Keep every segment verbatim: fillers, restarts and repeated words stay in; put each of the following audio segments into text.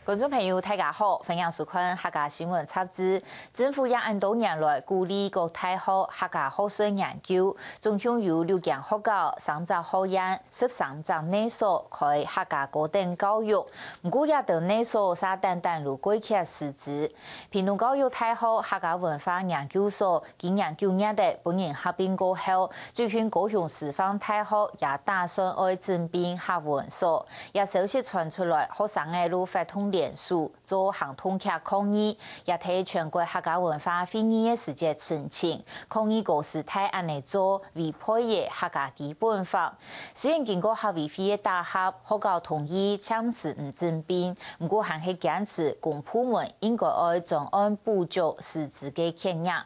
觀眾朋友，大家好，歡迎收看客家新聞雜誌。政府也恁多年來鼓勵各大學客家學術研究，總共有六間學校、三隻學院、十三隻系所開客家高等教育。毋過，這兜系所嗄單單有過缺師資。屏東教育大學客家文化研究所 今年九月底分人合併過後，最近高雄師範大學也打算愛整併客文所。這消息傳出來，學生仔就發動聯署，做行動劇抗議，也在全國客家文化會議个時節澄清，抗議高師大恁仔做違背个客家基本法。雖然經過客委會个打合，學校同意暫時毋整併，毋過還係堅持公部門應該愛專案補足師資个缺額。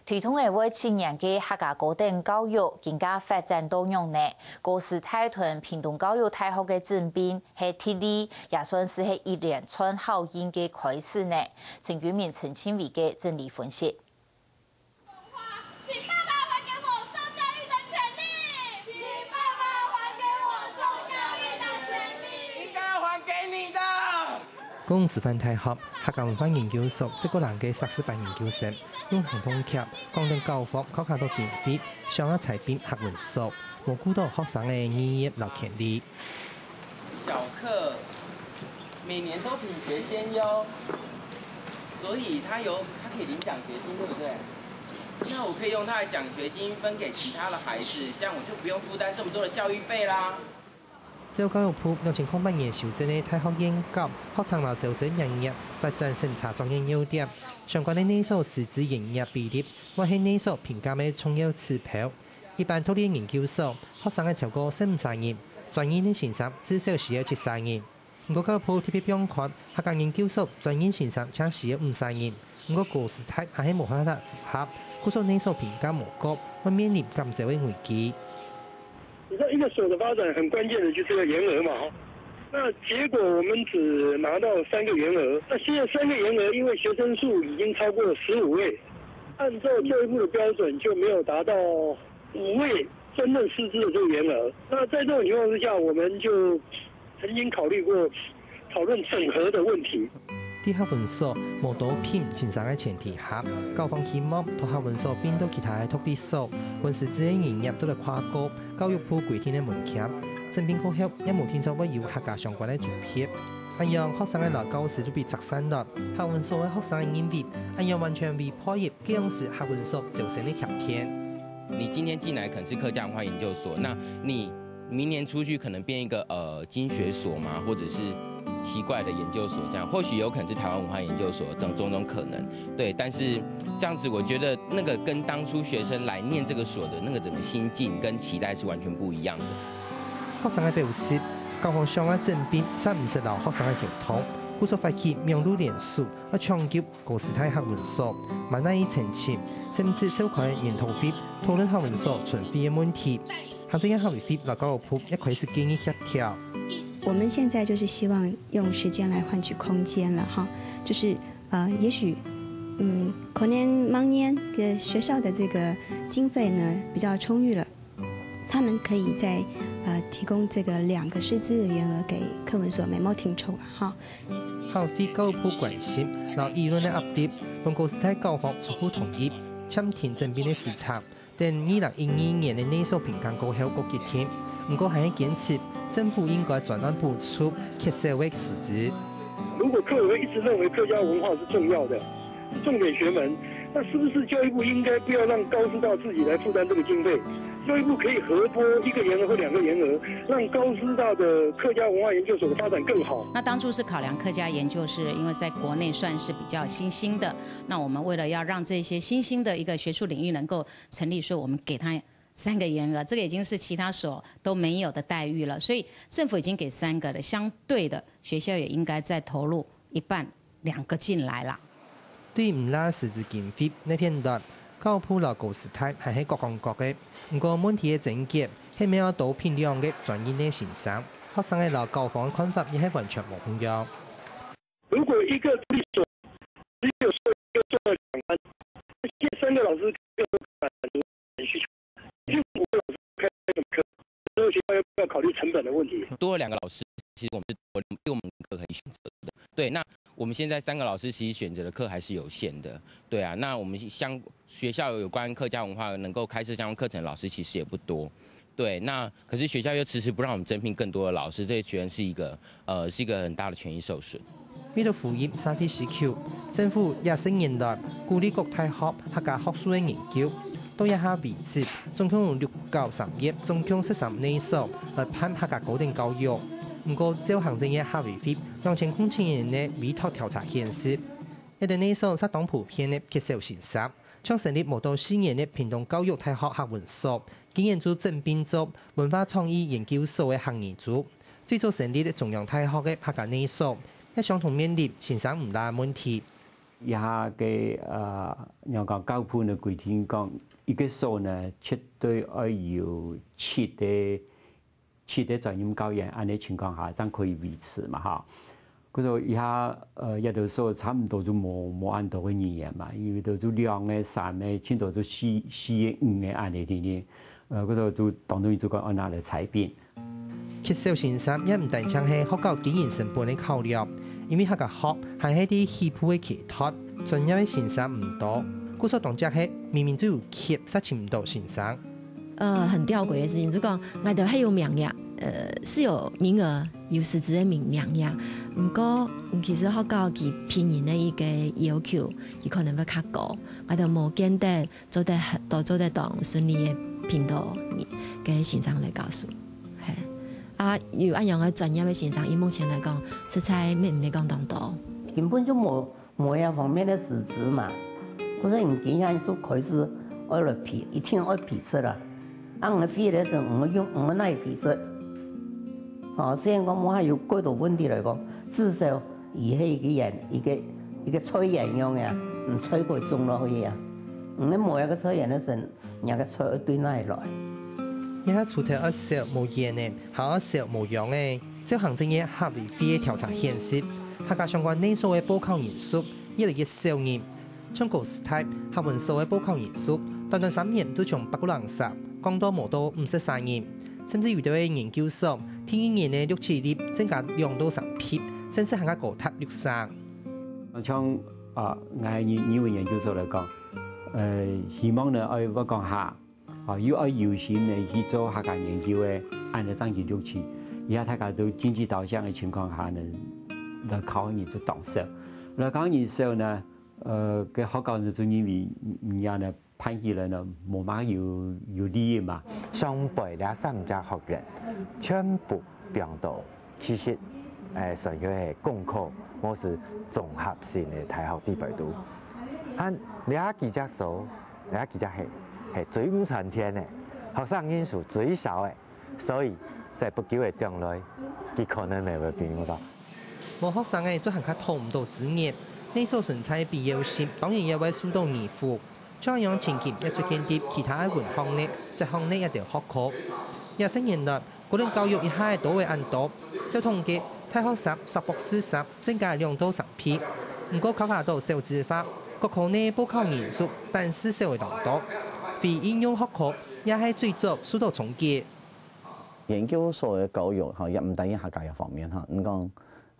推動了會七年个客家高等教育，今下發展到仰呢？高師大同屏東教育大學个整併係第二，也算係一連串效應个開始呢。陳君明、陳慶維个整理分析。請爸爸還給我受教育的權利！請爸爸還給我受教育的權利！應該要還給你的。 高雄師範大學客家文化研究所十個人个碩士班研究生，用行動劇講等教育靠較多經費，想愛裁併客文所，無顧到學生个利益摎權利。小克每年都品學兼優，所以他有他可以領獎學金，對不對？那我可以用他的獎學金分給其他的孩子，這樣我就不用負擔這麼多的教育費啦。 照教育部兩千空八年修正个大學院校、學程摎招生營業、發展審查作業要點，相關个系所師資營業比例，會係系所評鑑个重要指標。一般獨立研究所，學生愛超過十五儕人，專任个先生至少需要七儕人。毋過教育部特別放寬，客家研究所專任先生正需要五儕人，毋過高師大還係無辦法符合，故所系所評鑑無過，會面臨減招个危機。 你知道一個所的發展很關鍵的就是這個員額嘛，哈。那結果我們只拿到三個員額，那現在三個員額，因為學生數已經超過了十五位，按照教育部的標準就沒有達到五位專任師資的這個員額。那在這種情況之下，我們就曾經考慮過討論整合的問題。 在客文所無多聘先生个前提下，校方希望同客文所併到其他个獨立所，分師資个營業做得跨過教育部規定个門檻。整併過後，也無聽說會有客家相關个組別。恁樣，學生个摎教師就被拆散了。客文所个學生認為，恁樣完全違背該央時客文所招生个條件。你今天進來可能是客家文化研究所，那你 明年出去可能變一個呃經學所嘛，或者是奇怪的研究所這樣，或許有可能是台灣文化研究所等種種可能。對，但是這樣子，我覺得那個跟當初學生來念這個所的那個整個心境跟期待是完全不一樣的。學生个表示，校方想愛整併，煞毋識摎學生个溝通，故所發起網路連署，愛搶救 高師大客文所，滿哪已澄清，甚至召開研討會，討論客文所存廢个問題。行政院客委會摎教育部也開始建議協調。我們現在就是希望用時間來換取空間了哈，就是呃，也許嗯，可能明年的學校的這個經費呢比較充裕了，他們可以再呃提供這個兩個師資的員額給客文所，沒有聽錯吧哈。 客委會教育部關心，摎輿論个壓力，分高師大校方初步同意，暫停整併个時程，等二零一二年个系所評鑑過後過決定。毋過還係堅持，政府應該專案補助缺少个師資。如果客委會一直認為客家文化是重要的，重點學門，那是不是教育部應該不要讓高師大自己來負擔這個經費？教育部可以核撥一個員額或兩個員額，讓高師大的客家文化研究所的發展更好。那當初是考量客家研究室，因為在國內算是比較新興的，那我們為了要讓這些新興的一個學術領域能夠成立，所以我們給他三個員額，這個已經是其他所都沒有的待遇了，所以政府已經給三個了，相對的學校也應該再投入一半、兩個進來啦。 對毋罅師資經費這片段，教育部摎高師大還係各講各个。毋過問題个症結係無愛多聘兩个專任个先生，學生仔摎校方个看法也係完全無共樣。如果一個獨立所只有收一個重要講師，這三個老師可以滿足需求，已經五個老師開什麼課，所以學校要不要考慮成本的問題？多了兩個老師，其實我們是多，比我們課可以選擇的。对，那我们现在三个老师其实选择的课还是有限的，对啊，那我们相学校有关客家文化能够开设相关课程的老师其实也不多。对，那可是学校又迟迟不让我们增聘更多的老师，这觉得是一个呃是一个很大的权益受损。为了呼应社会需求，政府也十年来鼓励各大学客家学术个研究，到這下為止，總共有六九三一，總共十三年所來辦客家高等教育。毋過，照行政院客委會兩千空七年个委託調查顯示，一等年所係當普遍个缺少先生，像成立無到四年个屏東教育大學客文所， 今年就整併做文化創意研究所个客語組，最早成立个中央大學个客家年所，也相同面臨先生毋罅个問題。這下个呃，仰講教育部呢規定講，一个所呢絕對愛有七个七个專任教員，恁呢情況下正可以維持嘛哈。 故所這下呃，這兜所差毋多就無無恁多个人員嘛，因為都就兩个、三个，盡多就四四个、五个恁呢定定。呃，故所就當多人就講愛拿來裁兵。缺少先生也毋單淨係學校經營成本个考量，因為客家學還係在起步个階段，專業个先生毋多，故所當遽係明明就有缺，煞尋毋到先生。 呃，很吊诡个事情，就講，𠊎兜還有名額，呃，是有名額，有實質个名名額。毋過，其實學校佢聘人个一个要求，佢可能會較高，𠊎兜無見得做得都做得當順利个聘到个先生來教書。係，啊，有恁樣个專業个先生，以目前來講，實在毋毋會講當多。根本就無 無這方面个實質嘛。故所你今下就開始愛來批，一定愛批出啦。啊，你个費个時，你个用，你个哪會批出？吼，雖然講無還有幾多問題來講，至少佢係一个園，一个一个菜園樣呀，你菜可以種落去呀。你个無一个菜園个時， 若个菜愛對哪來？這下除忒愛少無園仔，還愛少無秧仔。照行政院客委會个調查顯示，客家相關年所个報考人數越來越少人。像高師大客文所个報考人數，短短三年就從百零儕降到無到五十儕人，甚至有兜个研究所，第二年个錄取率增加兩到三倍，甚至還較高達六成。像啊，𠊎人人文研究所來講， 呃，希望呢愛愛講客，啊，又愛有心呢去做客家研究个，恁呢正經錄取。這下大家都經濟導向个情況下呢，來考个人就當少。來考个人少呢，呃，該學校呢就認為你也呢辦起來呢，無麼有有利益嘛。上背這三隻學院，全部放到 其實，欸，算起係功課，無係綜合性个大學裡背肚。還這幾隻所，這幾隻係，係最毋賺錢个，學生人數最少个，所以在不久个將來，佢可能也會變無到。無學生仔就還較討毋到資源，年所存在必要性當然也會受到疑問。 像恁樣情形也出現在其他个文學系、哲學系這兜學科。這十年來，高等教育一下仔多仔恁多，照統計，大學生、碩博士生增加兩到三倍。毋過考慮到少子化，各科系報考人數單係少仔當多，非應用學科也係最早受到衝擊。研究所个教育哈，也毋單淨客家个方面哈，你講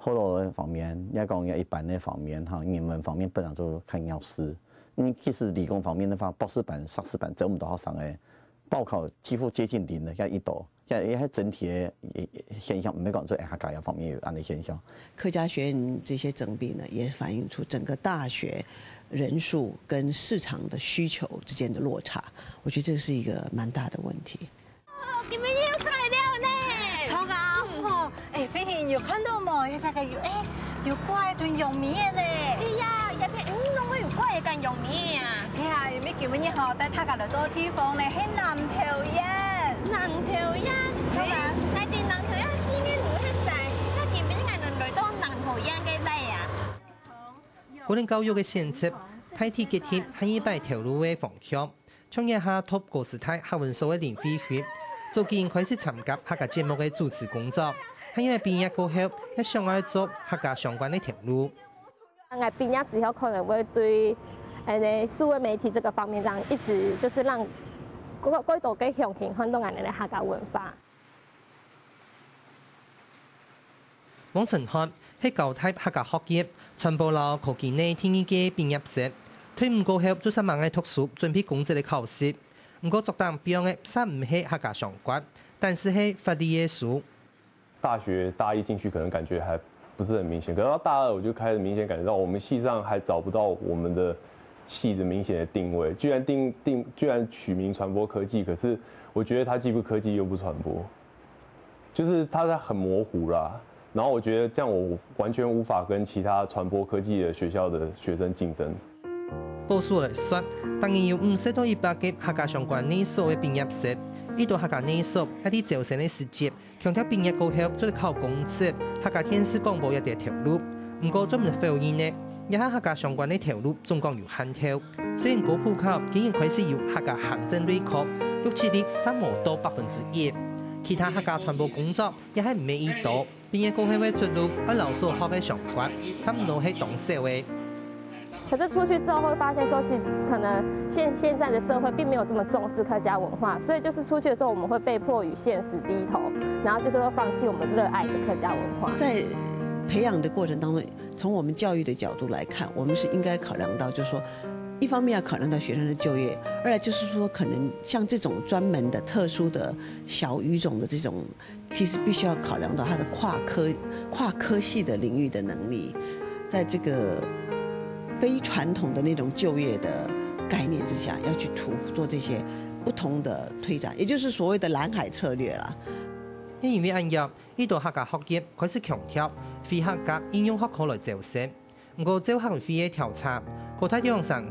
學老个方面，也講也一般个方面哈，人文方面本來就較弱勢。 嗯，其實理工方面个話，博士班、碩士班招毋到學生个，報考幾乎接近零个，也已多，也也係整體个現象，毋係講做客家个方面有恁樣現象。客家學院這些整併呢，也反映出整個大學人數跟市場的需求之間的落差，我覺得這是一個蠻大的問題。 今晡日有材料呢。超好吼！哎，飛行，有看到無？這隻个有哎，有雞同羊味个呢。哎呀，這片魚攏會有雞同羊味啊！哎呀，因為今晡日吼，帶大家來到地方呢，係南投縣。南投縣，超好。來到南投縣四年無去晒，該今晡日𠊎等來到南投縣个來啊！高等教育个選擇，大體決定下一擺頭路个方向。 像這下讀高師大客文所个林慧君，早經開始參加客家節目个主持工作，還因為畢業過後，也想愛做客家相關个頭路。 𠊎畢業之後可能會對，呃，數位媒體這個方面，這樣一直就是讓更更多个鄉親看到𠊎等个客家文化。王承漢係交大客家學院傳播摎科技系第二屆畢業生，退伍過後就煞猛仔讀書，準備公職个考試。毋過，桌頂放个煞毋係客家相關，單淨係法律个書。大學大一進去，可能感覺還不是很明顯，可是到大二我就開始明顯感覺到，我們系上還找不到我們的系的明顯的定位，居然定定居然取名傳播科技，可是我覺得它既不科技又不傳播，就是它很模糊啦。然後我覺得這樣我完全無法跟其他傳播科技的學校的學生競爭。保守來說，逐年有五十到一百个客家相關系所个畢業生，一到客家系所也在招生个時節，強調畢業過後做得考公職、客家電視廣播這兜頭路。毋過做毋得否認呢，這下客家相關个頭路總講有限頭。雖然高普考今年開始有客家行政類科，錄取率煞無到百分之一，其他客家傳播工作也還毋係已多。 畢業過後个出路，愛摎所學个相關，差毋多係當少个。可是出去之後會發現說，其實可能現現在的社會並沒有這麼重視客家文化，所以就是出去的時候我們會被迫與現實低頭，然後就是會放棄我們熱愛的客家文化。在培養的過程當中，從我們教育的角度來看，我們是應該考量到，就是說，一方面要考量到學生的就業，二來就是說，可能像這種專門的、特殊的小語種的這種 其實必須要考量到它的跨科跨科系的領域的能力，在這個非傳統的那種就業的概念之下，要去突做這些不同的推展，也就是所謂的藍海策略啦。也因為恁樣，已多客家學院開始強調非客家應用學科來招生。 毋過照客委會个調查，高大中央生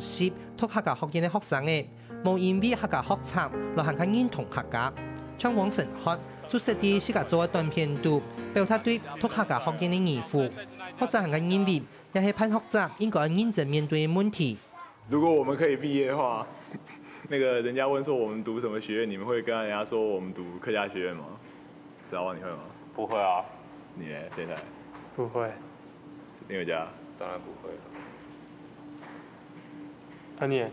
讀客家學院个學生仔，無因為客家學程來還較認同客家。像王承漢就識在自家做个短片肚，表達對讀客家學院个疑惑。學者還較認為，這係辦學者應該認真面對个問題。如果我們可以畢業的話，那個人家問說我們讀什麼學院，你們會跟人家說我們讀客家學院嗎？子豪，你會嗎？不會啊。你呢？現在？不會。你回家？當然不會了。那你？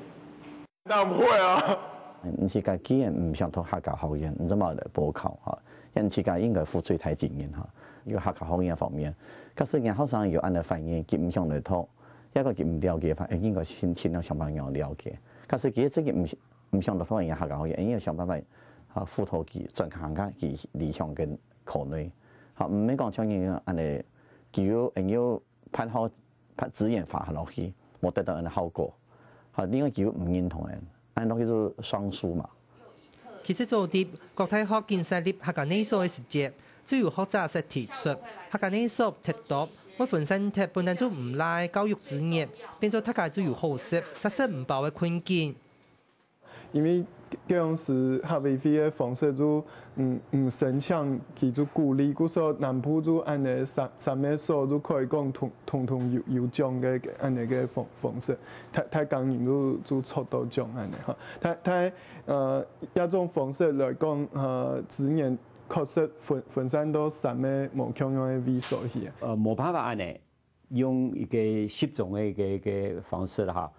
當然不會啊。你自家既然毋想讀客家學院，你做麼來報考哈？因為自家應該負最大責任哈。因為客家學院方面，假使人學生有恁樣反應，佢毋想來讀，抑個佢毋了解話，應該盡盡量想辦法讓了解。假使佢自己毋毋想來讀人客家學院，應該想辦法啊輔導佢轉行佢理想个科內。好，毋免講像人恁樣，佢有有辦好 把資源花落去，無得到恁效果。好，另外佢又毋認同个，恁落去就雙輸嘛。其實早在各大學緊設立客家系所个時節，就有學者識提出，客家系所忒多，會分散忒本來就毋罅个教育資源，變做大家就有好食，煞食毋飽个困境。 因為該央時客委會个方式就毋毋申請，佢就鼓勵，故所南部就恁仔三三个所就可以講通通通有有獎个恁仔个方方式，大大家人就就著到獎恁仔哈。大大呃這種方式來講，呃資源確實分分散到三个無共樣个位所去。呃，無辦法恁仔。 用一個集中个一個一個方式哈，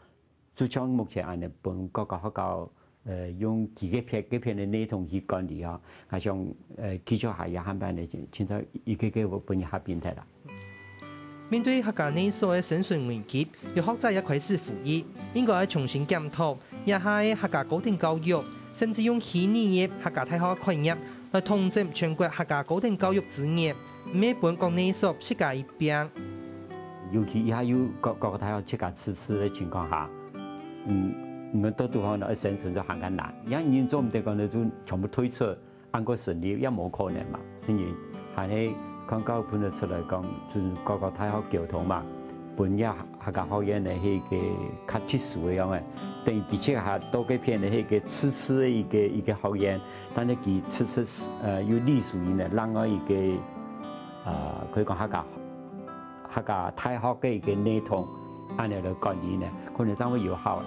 就像目前恁仔分各个學校，呃，用幾个篇个篇个系統去管理哈，𠊎想，呃，繼續下也還辦个，現在一個個分佢合併忒啦。面對客家系所个生存危機，有學者也開始呼籲，應該愛重新檢討這下个客家高等教育，甚至用虛擬个客家大學个概念來統整全國客家高等教育資源。 毋係分各系所自家一邊。尤其這下又各各大學自家自治个情況下，嗯，你兜堵好愛生存就還較難。這下人做毋得講就全部退出，恁過成立也無可能嘛。所以還係看教育部出來講，就各个大學溝通嘛，分這客家學院个係個較特殊个樣仔，等於佢自家到該片个係個自治个一個一個學院，但係佢自治呃又隸屬於呢另外一個 啊，可以講客家客家大學个一個系統，恁仔來管理呢，可能正會有效。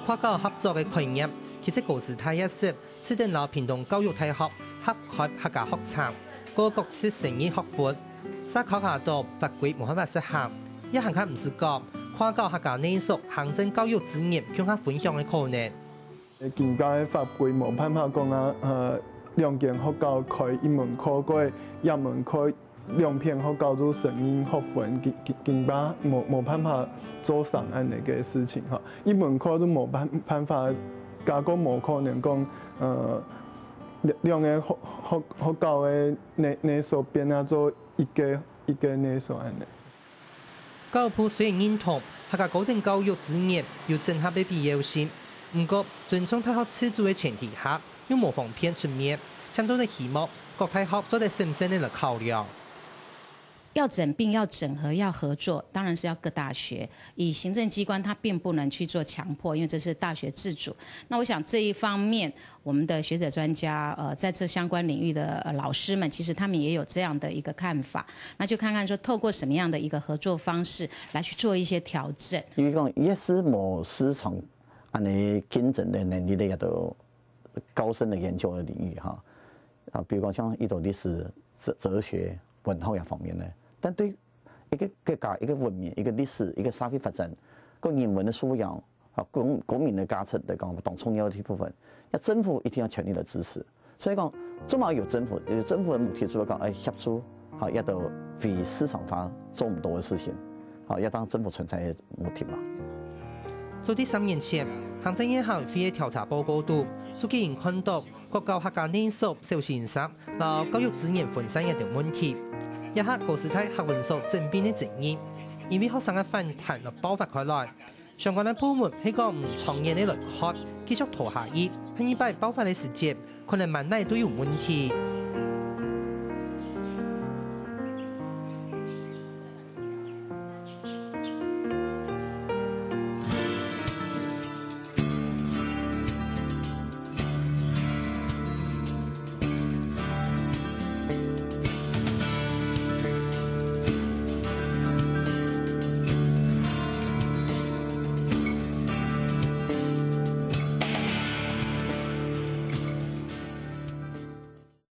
跨校合作个概念，其實高師大也識試等摎屏東教育大學合開客家學程，過各自成立學分，煞考慮著法規無辦法實行，也還較毋使講跨校客家系所行政教育資源共下分享个可能。今屆法規無辦法講啊，呃，兩間學校開一門課，過一門課兩片學校就承認學分，根根根本無無辦法做成恁樣个事情吼。一門課就無辦辦法，加个無可能講，呃，兩兩个學學學校个人人數變啊做一个一个人數恁樣。教育部雖然認同客家高等教育資源有整合个必要性，毋過尊重大學自主个前提下，又無方便出面，正做得希望各大學做得審慎个來考量。要整并、要整合、要合作，当然是要各大学。以行政机关，它并不能去做强迫，因为这是大学自主。那我想这一方面，我们的学者专家，呃，在这相关领域的呃老师们，其实他们也有这样的一个看法。那就看看说，透过什么样的一个合作方式来去做一些调整。因为讲，越是无市场恁样競争个能力个，都高深的研究的领域哈。啊，比如讲像一种历史、哲哲学、文化呀方面呢，但对一个国家、一个文明、一个历史、一个社会发展，个人文的素养，啊，公公民的价值来讲，当重要的一部分，那政府一定要全力的支持。所以讲，做么有政府，有政府的目的，主要讲，哎，协助，好，也都非市场化做唔到的事情，好，也当政府存在的目的嘛。早在三年前，行政院校友会个调查报告肚，就已经看到 國校客家人數少先生，摎教育資源分散个等問題。這下高師大客文所整併个爭議，因為學生个反彈而爆發開來。相關个部門係講毋長遠个來看，繼續拖下去，下二擺爆發个時節，可能滿哪都有問題。